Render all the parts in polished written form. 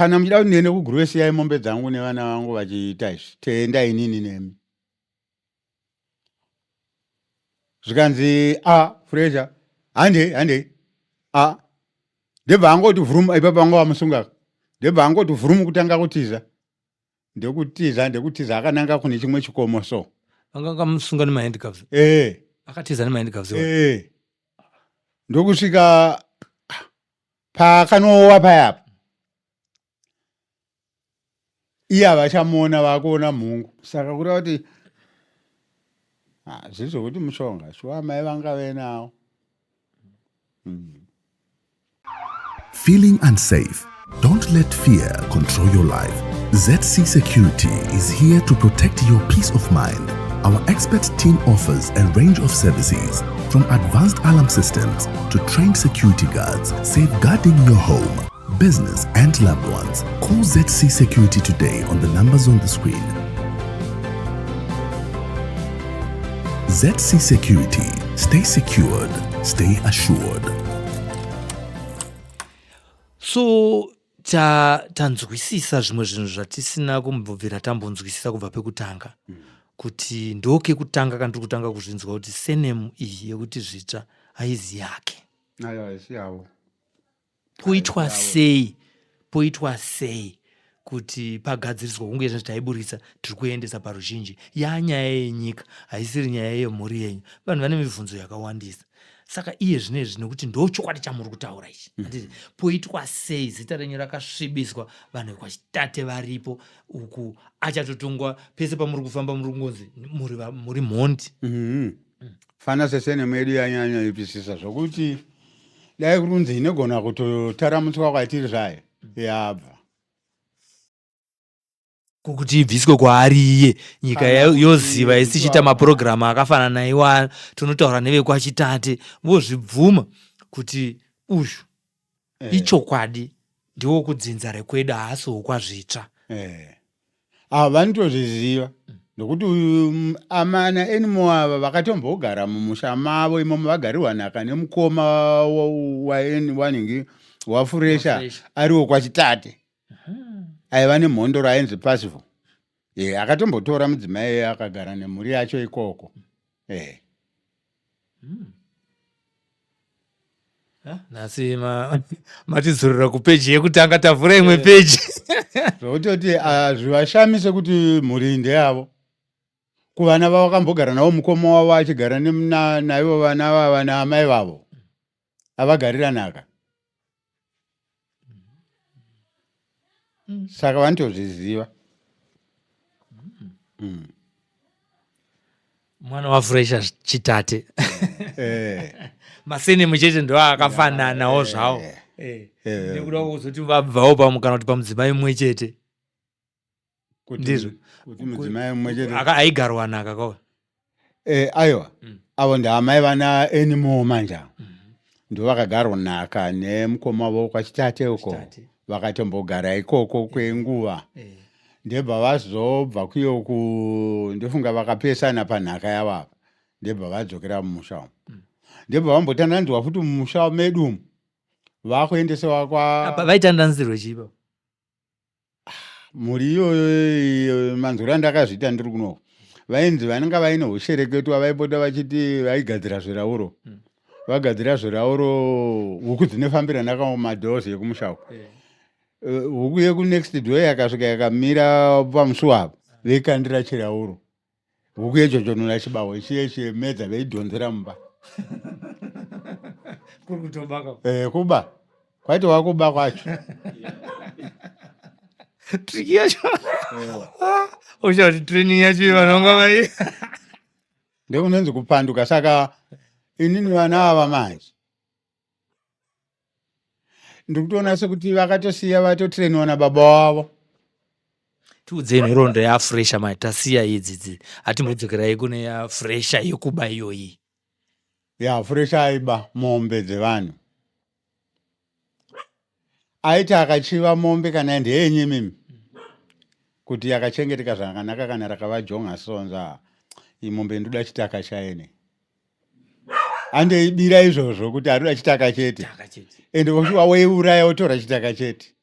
Kana muchida kuti ndiende kuGuruve siyai mombe dzangu nevana vangu vachiita izvi, toenda inini nemi. Zvikanzi a Fresha handei handei a ndebva angoti vhurumu ipapo vanga vamusunga ndebva angoti vhurumu kutanga kutiza ndekutiza ndekutiza akananga kune chimwe chikomo so vanga vakamusunga nemahandcuffs ee akatiza nemahandcuffs ee ndokusvika paakanowa payapa iye havachamuona vakuona mhungu saka kureva kuti ah, zviri zvokuti mushonga shuwa amai vanga venawo mm. Feeling unsafe? Don't let fear control your life. ZC Security is here to protect your peace of mind. Our expert team offers a range of services from advanced alarm systems to trained security guards, safeguarding your home, business, and loved ones. Call ZC Security today on the numbers on the screen. ZC Security. Stay secured, stay assured. So ta, tanzwisisa zvimwe zvinhu zvatisina kumbobvira tambonzwisisa kubva pekutanga mm. kuti ndokekutanga kandiri kutanga kuzvinzwa kuti senemu iyi yekuti zvitsva haizi yake. Ayo haisi yavo. Poitwa sei poitwa sei kuti pagadziriswa kunge izvezvi taiburitsa tiri kuendesa paruzhinji yanyaya yenyika haisiri nyaya yemhuri yenyu vanhu vane mibvunzo yakawandisa saka iye zvino izvi nekuti ndo chokwadi chamuri kutaura ichi mm. handiti poitwa sei zita renyu rakasvibiswa vanhu vekwachitate varipo uku achatotongwa pese pamuri kufamba muri kungonzi muri mhondi mm -hmm. Fana sesenemu yedu yanyanya ipisisa zvokuti dai kuri kunzi inogona kutotaramutswa kwatiri zvayo yabva kuti ibviswe kwaari iye nyika yoziva isichiita mapurogiramu akafanana iwa tonotaura nevekwachitate vozvibvuma kuti uyu eh. ichokwadi ndiwo kudzinza rekwedu haasi wokwazvitsva eh. Ava vanotozviziva nokuti uyu amana Anymore ava vakatombogara mumusha mavo imomo vagarirwa nhaka nemukoma wanhingi waFuresha ariwo kwaChitate aiva nemhondoro ainzi Pasivo e, akatombotora mudzimai akagara nemhuri yacho ikoko e. Nhasi matidzorera kupeji yekutanga tavhura imwe eh. peji zvokutoti ah, zvivashamise kuti mhuri ndeyavo kuvana vavo vakambogara navo mukoma wavo achigara naivo vana vava naamai vavo avagarira nhaka Saka vanotozviziva. Mm. Mwana wafresha chitate. Eh. Masenemu chete ndo akafananawo eh. zvawo. Eh. eh. Nekuda kuzoti vabvawo pamukana kuti pamudzimai mumwe chete. Ndizvo. Kuti mudzimai mumwe chete. Aigarwa nhaka kwawo. Eh, aiwa mm. avo ndaamai vana Anymore manje avo mm -hmm. ndovakagarwa nhaka nemukoma wavo kwachitate uko vakatombogara ikoko kwenguva eh. ndebva vazobva kuyo ku ndofunga vakapesana panhaka yavo apa ndebva vadzokera mumusha umu mm. ndebva vambotandanzwa futi mumusha medu umu vakuendesewa kwa vaitandanzirwe chiipa Mhuri iyoyo manzwiro andakazviita ndiri kunoko vainzi vanenge vaine hushereketwa vaipota vachiti vaigadzira zvirauro hmm. vagadzira zvirauro huku dzinofambira nakamadhozi ekumusha uku eh. eh, huku yekunext door yakasvika yakamira pamusuwo apo veikandira chirauro Huku yechochonora chibawo chiye chemedza veidhonzera mumba. Kuri kutobaka. Eh, kuba. Kwaitova kuba kwacho. Trick yacho. Eh. Usha kuti training yacho vanonga vai. Ndokunonzi kupanduka saka inini vana ava manje. Ndikutoona sekuti vakatosiya vatotrainwa nababa wavo. Tiudzei nhoroondo yaFresha mai tasiya idzi dzi hatimbodzokerai kune yaFresha yekuba iyoyi. Ya Fresha aiba mombe dzevanhu. Aiti akachiva mombe kana ndeyenyu imimi kuti yakachengeteka zvakanaka kana rakavajonga sonza iyi mombe ndoda chitaka chaene. Andoibira izvozvo kuti arikuda chitaka chete. Ende voshuwa woiuraya wotora chitaka chete.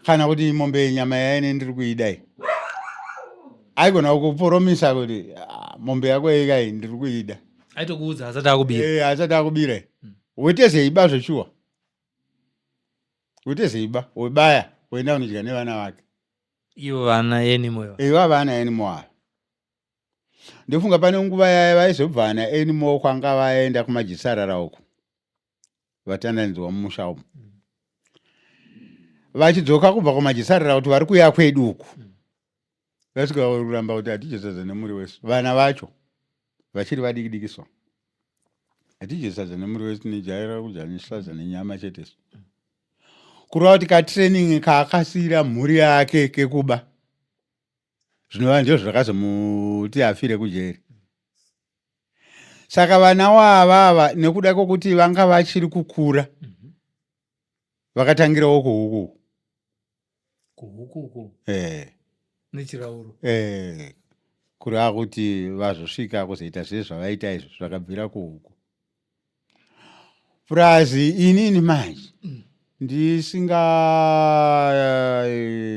Kana kuti mombe nyama yaine ndiri kuida iyi, aigona kuporomisa kuti, "Ah, mombe yako ikai ndiri kuida." Aitokuudza asati akubira. Eh, asati akubira. Wetezeiba zveshuwa, wetezeiba, webaya, woenda unodya nevana vake. Ivo vana Anymore. Iva vana Anymore ava, ndofunga pane nguva yaya vaizobva ana Anymore kwanga vaenda kumajisarara uku, vatandanidzwa mumusha umu, vachidzoka kubva kumajisarara kuti vari kuuya kwedu uku, vasvika kuramba kuti hatidye sadza nemuriwo wesu. Vana vacho vachiri vadiki diki, so hatidye sadza nemuriwo wesu, tinojaira kudya sadza nenyama chete. So kureva kuti katraining kaakasiyira mhuri yake kekuba, zvinova ndizvo zvakazomuti afire kujeri. Saka vana wavava, nekuda kwokuti vanga vachiri kukura, vakatangirawo kuhuku. Kuhukuku? Eh. Nechirauro. Eh, kureva kuti vazosvika kuzoita zvese zvavaita izvo zvakabvira kuhuku. Purazi inini manje ndisinga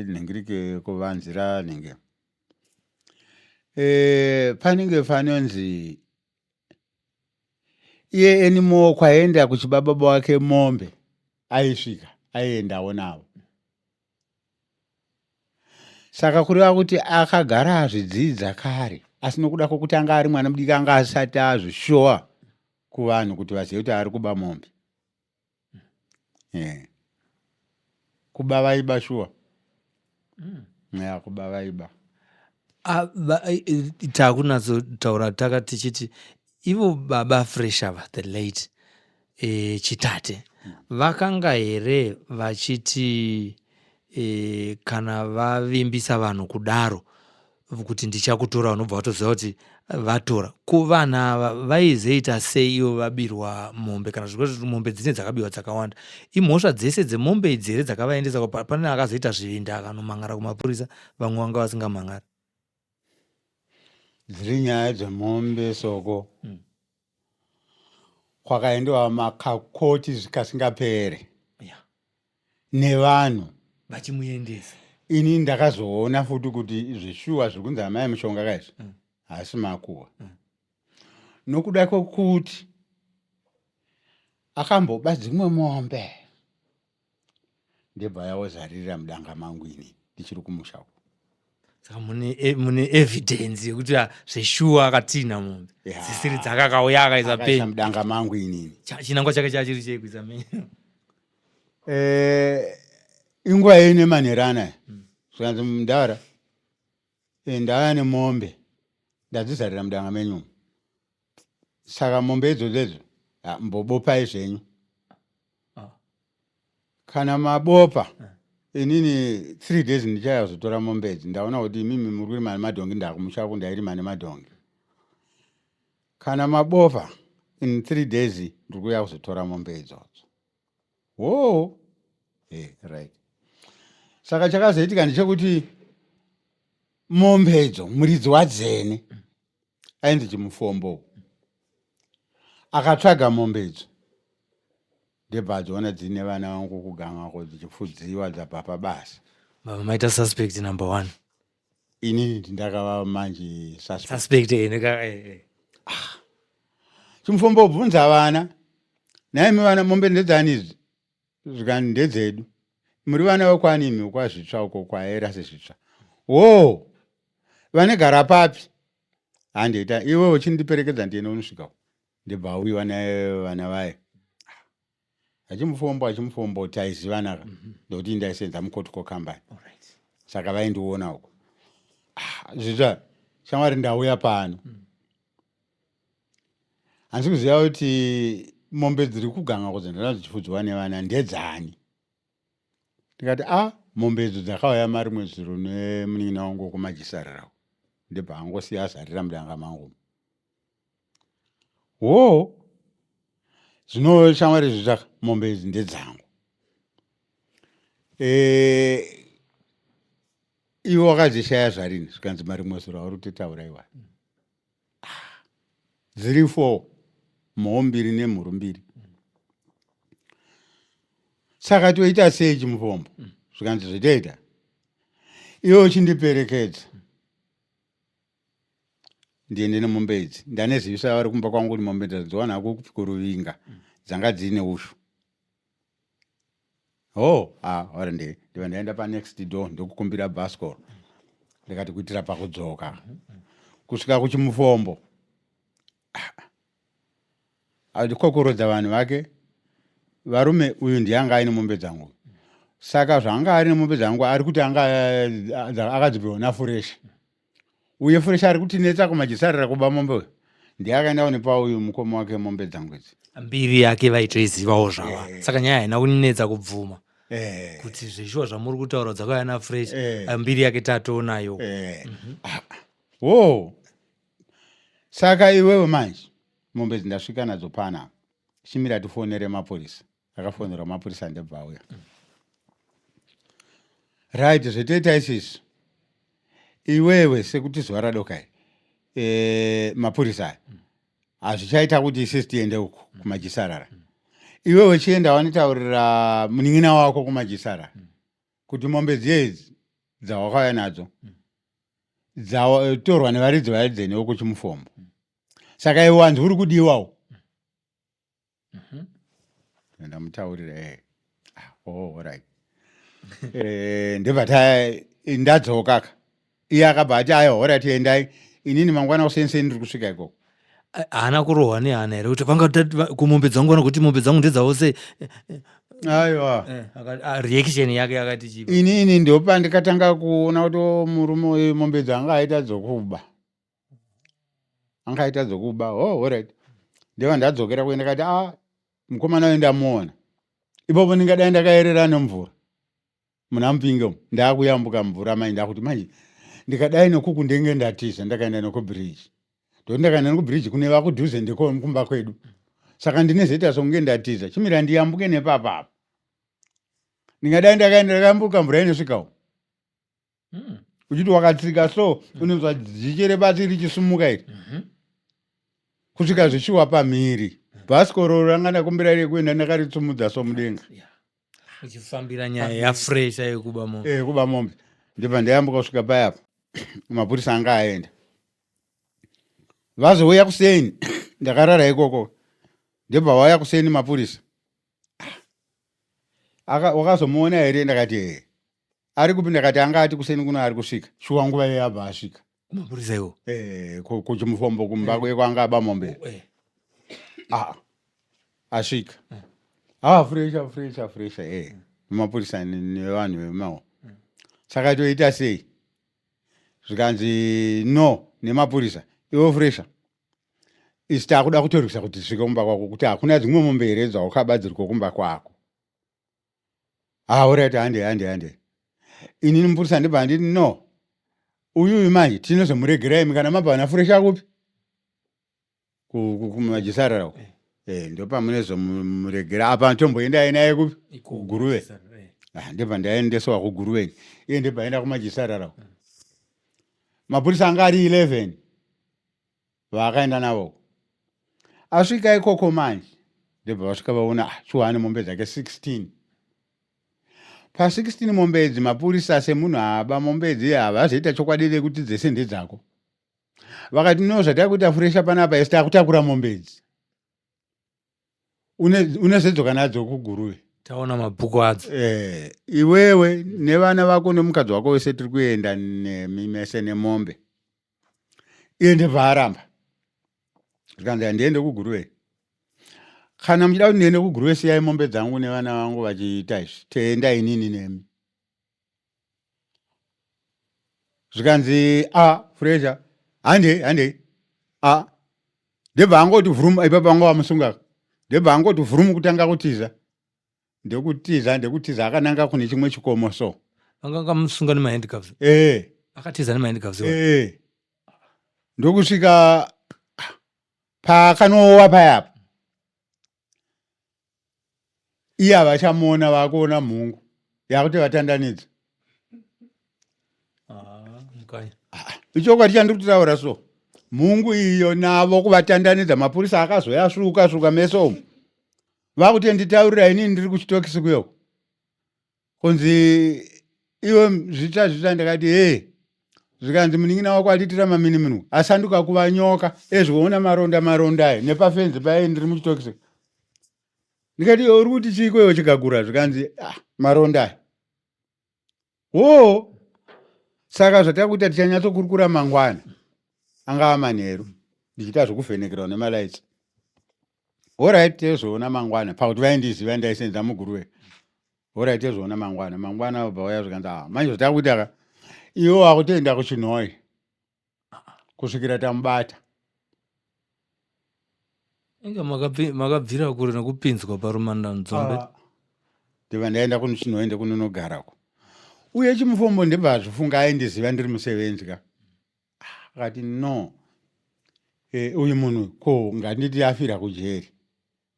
nhingirike kuvanzira nhinge, panenge panonzi iye Anymore kwaenda kuchibaba wake mombe, aisvika aiendawo navo. Saka kureva kuti akagara azvidzidza kare, asi nokuda kwokuti anga ari mwana mudiki, anga asati azvishowa kuvanhu kuti vazive kuti ari kuba mombe. Yeah. Kuba vaiba shuwa. Ya, kuba vaiba. Ah, takunatsotaura taka tichiti ivo baba Fresh ava, the late Chitate, vakanga here vachiti kana vavimbisa vanhu kudaro kuti ndichakutora, vanobva vatoziva kuti vatora kuvanhu ava, vaizoita sei ivo vabirwa mombe? Kana zvikuti mombe dzine dzakabiwa dzakawanda, imhosva dzese dzemombe idzi here dzakavaendesa? Pane akazoita zvivinda akanomangara kumapurisa, vamwe vanga vasingamangari. Dziri nyaya dzemombe soko, kwakaendewa makakoti zvikasingapere nevanhu vachimuendesa. Ini ndakazoona futi kuti zveshuwa zviri kunzi amai mushonga kaizvi haasi makuhwa, nokuda kwokuti akamboba dzimwe mombe, ndebva yawozarira mudanga mangu ini ndichiri kumusha uku. Saka mune evidence yekuti, ah, zveshuwa akatinha mombe dzisiri dzake, akauya akaisa akaisa peni mudanga mangu inini. Chinangwa chake chachiri chei kuisa meni? Inguva yeine manheru anaya, zvikanzi, "Mudhara, ndauya nemombe, ndadzizarira mudanga menyu umu. Saka mombe idzodzo idzo, ah, mbobopai zvenyu. Kana mabopa, inini 3 days ndichaya kuzotora mombe idzi. Ndaona kuti imimi muri kurima nemadhongi, ndakumusha uku ndairima nemadhongi. Kana mabopa, in 3 days ndiri kuuya kuzotora mombe idzodzo." Wo, right. Saka chakazoitika ndechekuti mombe idzo, muridzi wadzene ainzi Chimufombo, akatsvaga mombe idzo, ndebva adziona dziine vana vangu kugangako dzichifudziwa, dzabva pabasa. Baba maita suspect number one. Inini ndakava manje suspect. Suspect, eh. Chimufombo bvunza vana, "Nhaimi vana, mombe ndedzani idzi?" Zvikani, "Ndedzedu." "Muri vana vekwani imi?" "Kwazvitsva uko kwaera sezvitsva." "Wo, vanegara papi?" "Handiita, iwe uchindiperekedza ndiende unosvika uko." Ndibva auyiwa nevana vaye achimufombo, achimufombo taizivanaka ndokuti ndaisenza muCottco Company. Saka vaindiona uko. "Ah, Zvitsva, shamwari, ndauya pano, handisi kuziva kuti mombe dziri kuganga kudzendana dzichifudziwa nevana ndedzani." Ndikati, "A, mombe idzo dzakauya marimwe zuro nemunin'ina wangu wekumajisarirawo, ndibva angosiya azarira mudanga mangu." "Wo, zvino shamwari Zvitsvaka, mombe idzi ndedzangu. Iwe wakadzishaya zvarini?" Zvikanzi, "Marimwe zuro auri kutotaura iwa. Dziri four, mhou mbiri nemhuru mbiri. Saka toita sei, Chimufombo?" Zvikanzi zvitoita iwe uchindiperekedza ndiende nemombe idzi. Ndanezivisa vari kumba kwangu kuti mombe ndadziwana kuRuvinga dzanga dziine ushu. Oh, ah, ora ndi ndiva ndaenda panext door ndokukumbira bhasikoro ndikati kuitira pakudzoka kusvika kuchimufombo. Andikokorodza vanhu vake varume, uyu ndiye anga aine mombe dzangu. Saka zvaanga ari nemombe dzangu ari kuti anga akadzipiwa naFureshi, uye Fureshi ari kutinetsa kumajisarira kuba mombe. Uyu ndiye akaenda kunipa uyu mukoma wake mombe dzangu idzi. Mbiri yake vaitoizivawo zvava. Saka nyaya haina kunetsa kubvuma kuti zveshuwa zvamuri kutaura dzakauya naFresh. Mbiri yake tatoonayo. Ah, wo saka iwewe manje mombe idzi ndasvika nadzo pana, chimira tifonere mapurisa. Akafonerwa mapurisa, ndebva auya. Right, zvetoita isisi iwewe sekuti zuva radoka iri, mapurisa aya hazvichaita kuti isisi tiende uku kumajisarara. Iwewe chienda wanotaurira munin'ina wako kumajisarara kuti mombe dziye idzi dzawakauya nadzo dzatorwa nevaridzi varidzenewo kuchimufombo, saka iwe wanzi uri kudiwawo. Ndamutaurira. Ah, oh, alright. Ndobva ndadzoka ka. Iye akabva ati, "Aiwa, alright, endai, inini mangwana kuseni ndiri kusvika ikoko." Haana kurohwa nehana here kuti vanga kumombe dzangu vana kuti mombe dzangu ndedzavo sei? Aiwa. Reaction yake yakati chii? Inini ndopa ndikatanga kuona kuti oh, murume uyu mombe dzanga aita dzokuba, anga aita dzokuba. Oh, alright. Ndeva ndadzokera kuenda kati, "Ah, mukomana uyu ndamuona ipopo." Ndingadai ndakayerera nemvura muna Mupinge umu, ndakuyambuka mvura mai, ndakuti manje ndikadai nekuku ndenge ndatiza. Ndakaenda nekubridge, ndokuti ndakaenda nekubridge kune vakudhuze ndiko kumba kwedu, saka ndinezoita sokunge ndatiza. Chimira ndiyambuke nepapapa. Ndingadai ndakaenda ndakayambuka mvura inosvikawo uchiti wakatsika so unonzwa jiche repasi richisumuka iri kusvika zvichiwa pamhiri. Bhasikoro ranga ndakumbira rekuenda ndakaritsumudza so mudenga. Uchifambira nyaya yaFresha yekuba mombe. Kuba mombe. Ndobva ndayambuka kusvika payapa, mapurisa anga aenda. Vazouya kuseni, ndakarara ikoko, ndobva vauya kuseni mapurisa. Wakazomuona here? Ndakati, "Ee." "Ari kupi?" Ndakati, "Anga ati kuseni kuno ari kusvika." Shuwa nguva iyo yabva asvika. Kumapurisa iwo? Kuchimufombo kumba kwanga aba mombe. Ah, asvika. Ah, Fresha, Fresha, Fresha, mapurisa nevanhu vemawo. Saka toita sei? Zvikanzi no nemapurisa, "Iwe Fresha, isi takuda kutorwisa kuti tisvike kumba kwako kuti hakuna dzimwe mombe here dzawakaba dziriko kumba kwako." "Ah, alright, hande, hande, hande." Inini mupurisa ndibva nditi, "No, uyuyu manje tinozomuregera imi kana mabva naFresha kupi kumajisarara uko. Ndopamunezomuregera apa, tomboendai naye kupi? KuGuruve." Ah, ndibva ndaendeswa kuGuruve, iye ndibva aenda kumajisarara uko. Mapurisa anga ari 11 vaakaenda navo. Asvika ikoko manje ndobva vasvika vaona, ah, shuwa ane mombe dzake 16. Pa16 mombe idzi, mapurisa semunhu aba mombe idzi havazoita chokwadi rekuti dzese ndedzako. Vakati, "No, zvatakuita Furesha panapa, isi takutakura mombe idzi, unezodzoka nadzo kuGuruve." Taona mabhuku adzo. Iwewe nevana vako nemukadzi wako wese, tiri kuenda nemi mese nemombe. Iye ndebva aramba, zvikanzi, "Handiende kuGuruve. Kana muchida kuti ndiende kuGuruve, siyai mombe dzangu nevana vangu vachiita izvi, toenda inini nemi." Zvikanzi, "A, Fresha, handei, handei." A, ndebva angoti vhurumu ipapo, anga vamusunga, ndebva angoti vhurumu kutanga kutiza, ndekutiza, ndekutiza akananga kune chimwe chikomo so. Vanga vakamusunga nemahandcuffs? Eh. Akatiza nemahandcuffs? Eh, ndokusvika paakanowa payapa, iye havachamuona, vakuona mhungu yakuti vatandanidza. Ah, mukanya. Ichokwadi chandiri kutaura. So mhungu iyo navo kuvatandanidza, mapurisa akazoyasvuka svuka meso umu, vakuti, "Nditaurira inini ndiri kuchitokisi kuyoko." Kunzi iwe zvitsva zvitsva ndakati hee zvikanzi munin'ina wako atiitira maminiminu asanduka kuva nyoka ezvoona maronda maronda ayo nepafenzi paye ndiri muchitokisi ndikati iwe uri kuti chiiko iwe chikagura zvikanzi ah, maronda ayo woo saka zvatakuita tichanyatsokurukura mangwana angava manheru ndichiita zvokuvhenekerwa nemalights Horait tezvoona mangwana pakuti vaindiziva ndaisenza muguruve. Horait tezvoona mangwana. Mangwana vabva vauya zvikanzi ah manje zvatakuita ka iwe wakutoenda kuChinhoyi kusvikira tamubata. Inga makabvira kure nekupinzwa parumandanzombe. Ah, ndibva ndaenda kuChinhoyi ndekunonogarako. Uye chimufombo ndibva azvifunga aindiziva ndiri musevenzi ka. Akati no e, uyu munhu ko nganditi afira kujeri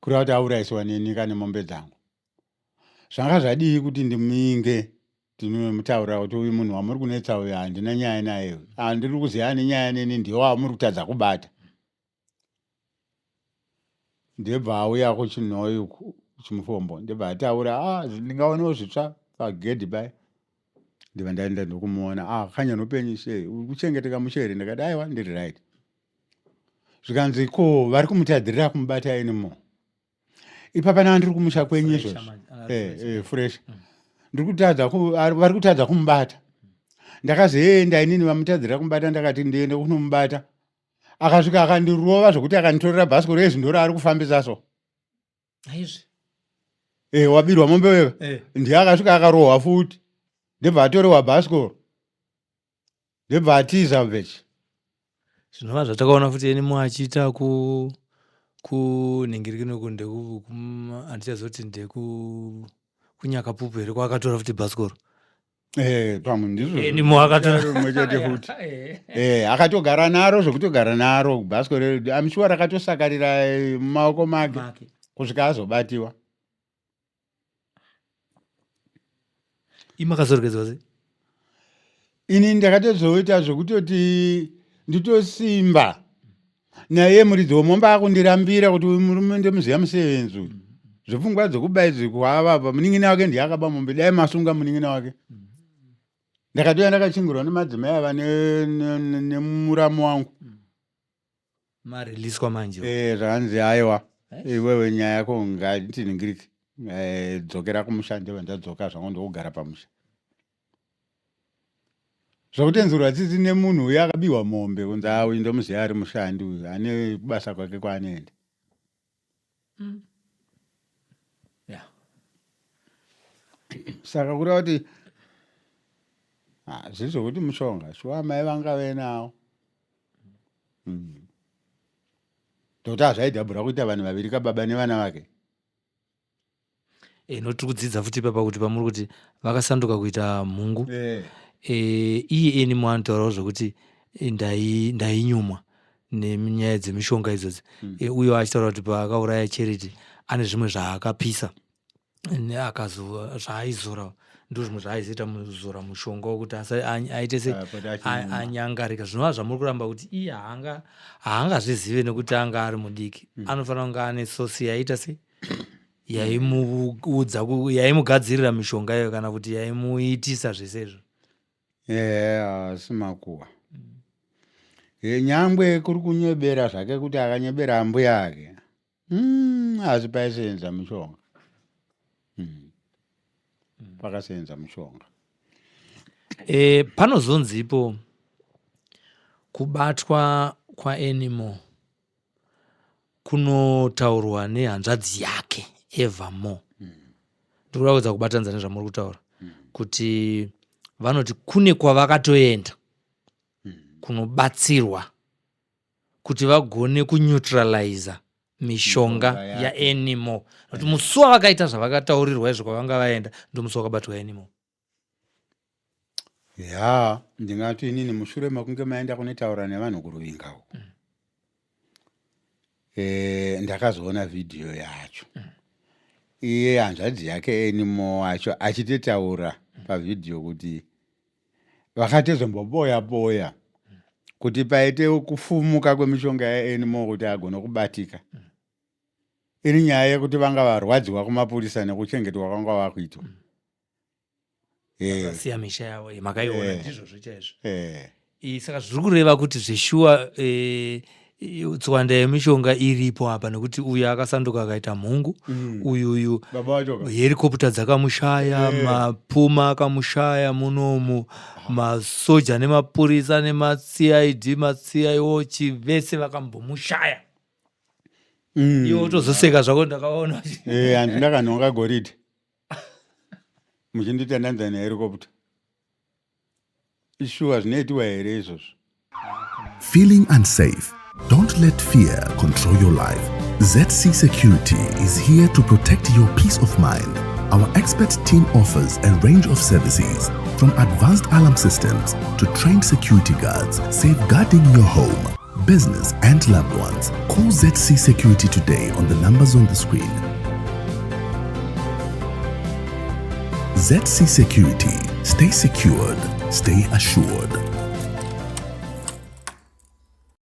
kureva kuti aurayisiwa neni ka nemombe dzangu zvanga zvadii kuti ndimuinge ndinomutaurira kuti uyu munhu wamuri kunetsa uyu handina nyaya naye handiri kuziva ane nyaya neni ndiye wamuri kutadza kubata ndebva auya kuchinhoyi uku chimufombo ndebva ataura ah, ndingaonewo zvitsva pagedhi paye ndibva ndaenda ndokumuona ah kanya nopenyu sei uri kuchengeteka mushe here ndakati aiwa ndiri right zvikanzi ko vari kumutadzirira kumubata anymore ipapa naa ndiri kumusha kwenyu izvozvo eh, eh, fresh mm. ndiri kutadza vari kutadza kumubata ndakazoenda inini vamutadzira kumubata ndakati ndiende kunomubata akasvika akandirova zvekuti akanditorera bhasikoro ezvi ndoro ari kufambisa so aizvi e wabirwa mombe weka eh. ndiye akasvika akarohwa futi ndebva atorewa bhasikoro ndebva atiza vechi zvinova zvatakaona futi enimo achiita ku kunhingirikinoku ndeku handichazoti ndeku kunyakapupu here kwaakatora futi bhasikoro Eh, pamwe ndizvo eh, ndimo akatomwe chete futi eh. eh, akatogara naro zvekutogara naro bhasikoro I'm sure rakatosakarira mumaoko make kusvika azobatiwa imakazoregedzwa sei ini ndakatozoita zvekutoti nditosimba naye muridzi wemombe akundirambira kuti uyu murume ndomuziva musevenzi uyu zvepfungwa dzekuba idzi kwavapa munin'ina wake ndiye akaba mombe dai masunga munin'ina wake ndakatouya ndakachingurwa nemadzimai ava nemuramu wangu mariliswa manje eh, zvakanzi aiwa iwewe nyaya yako ngatiningirike eh, dzokera kumusha ndova ndadzoka zvangu ndokugara pamusha Zvakutenzerwa tsitsi nemunhu uyu akabiwa mombe kunzi haa uyu ndomuziva ari mushandi uyu ane kubasa kwake kwaanoenda. Mm. Yeah. Saka kureva kuti ah, zviri zvokuti mushonga shuwa amai vangave nawo. Mm. Ndokuti hazvaidhabhura kuita vanhu vaviri kababa nevana vake. E, no tiri kudzidza futi ipapa kuti pamuri kuti vakasanduka kuita mhungu e. E, iye eni muanotaurawo zvekuti eh, ndainyumwa nenyaya dzemishonga idzodzi mm. e, uyo achitaura kuti paakauraya charity ane zvimwe zvaakapisa akazo zvaaizora ndo zvimwe zvaaizoita muzora mushonga wekuti aite se anyangarika zvinova zvamuri kuramba kuti iye haangazvizive nekuti anga ari mudiki mm. anofanira kunge ane sosi yaiita sei yaimuudza yaimugadzirira mishonga iyo kana kuti yaimuitisa zvese izvo ehe asi makuwa mm. nyangwe kuri kunyebera zvake kuti akanyebera ambuya ake mm, asi paisenza mushonga mm. pakasenza mushonga e, panozonzipo kubatwa kwaanymore kunotaurwa nehanzvadzi yake Evermore mm. ndikuda kuedza kubatanidza nezvamuri kutaura mm. kuti vanoti kune kwavakatoenda mm. kunobatsirwa kuti vagone kuneutraliza mishonga yaanymore nokuti musi wavakaita zvavakataurirwa izvo kwavanga vaenda ndomusi wakabatwa anymore ya ndingati inini mushure mekunge maenda kunotaura nevanhu kuruvinga uku mm. e, ndakazoona vhidhiyo yacho mm. iye hanzvadzi yake anymore wacho achitotaura mm. pavhidhiyo kuti vakatozomboboya boya mm. kuti paite kufumuka kwemishonga yaanymore kuti agone kubatika mm. iri nyaya yekuti vanga varwadziwa kumapurisa nekuchengetwa kwanga vakuitwa mm. Siya misha yavo, makaiona. Ndizvozvo chaizvo. Saka zviri kureva kuti zveshuwa tswanda yemishonga iripo apa, nekuti uyu akasanduka akaita mhungu, uyuyu Baba vacho ka. Helicopter dzakamushaya, mapuma akamushaya munomu, masoja nemapurisa nemaCID, maCIO, vese vakambomushaya. Iwe utozoseka zvako, ndakaona. Handi ndakanhonga goridhe muchinditi ndanza nehelicopter? Ishuwa, zvinoitiwa here izvozvo? Feeling unsafe? Don't let fear control your life. ZC Security is here to protect your peace of mind. Our expert team offers a range of services from advanced alarm systems to trained security guards, safeguarding your home, business, and loved ones. Call ZC Security today on the numbers on the screen. ZC Security. Stay secured, stay assured.